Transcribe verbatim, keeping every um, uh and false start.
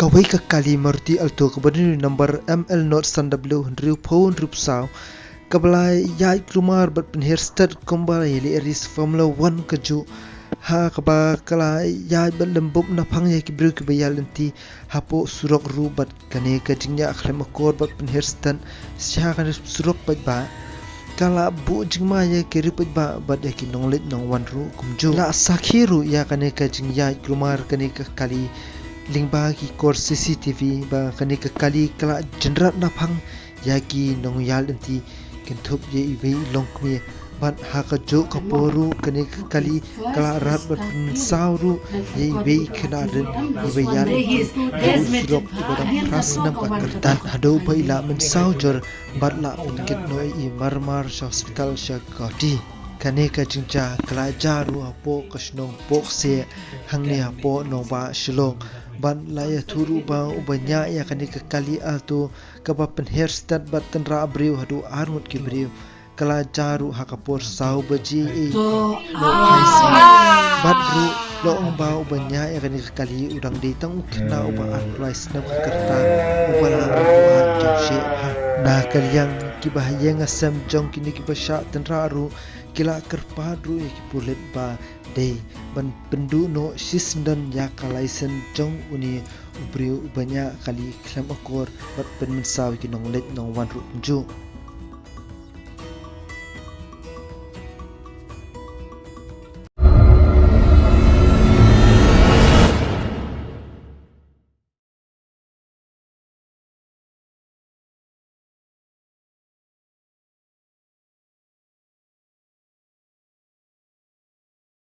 Kawei ka kali Maruti Alto kaba don number M L not san W hynriew phew hynriew phew saw, kaba la ïaid kulmar bad pynher stet kumba ïaleh race Formula One kajuh, ha kaba ka la ïaid bad lem bup naphang ïa ki briew kiba ïaid lynti hapoh surok ruh, bad kane ka jingïaid khlem akor bad pynher stet sha kane surok paidbah ka la buh jingma ïa ki riew paidbah bad ïa ki nongleit nongwan ruh kumjuh. La sakhi ruh ïa kane ka jingïaid kulmar kane ka kali lyngba ki kor C C T V ba kane ka kali ka la jynrat naphang ïa ki nongïaid lynti, kynthup ïa iwei i longkmie, bad ha kajuh ka por ruh kane ka kali ka la rat bad pynsaw ruh ïa iwei i khynnah rit iba ïaid lynti ha u surok uba dang phra snem ka kyrdan, haduh ba i la mynsaw jur bad la pynkit noh ïa i marmar sha hospital sha Guwahati. Kane ka jingjia ka la jia ruh hapoh ka shnong Pohkseh hangne hapoh nongbah Shillong, bad la ïathuh ruh ba uba ñiah ïa kane ka kali Alto kaba pynher stet bad tynrah briew haduh ar ngut ki briew ka la jia ruh ha ka por saw baje ei bad ruh la ong ba uba ñiah ïa kane ka kali u dang dei tang u khynnah uba arphew lai snem ka kyrdan, uba la arphew ar jong sheh bha. Na ka liang kiba ha ïing ha sem jong kine kiba shah tynrah ruh ki la kyrpad ruh ïa ki pulit ba dei ban pynduh noh shisyndon ïa ka license jong une u briew uba ñiah kali khlem akor bad pynmynsaw ïa ki nongleit nongwan ruh kumjuh.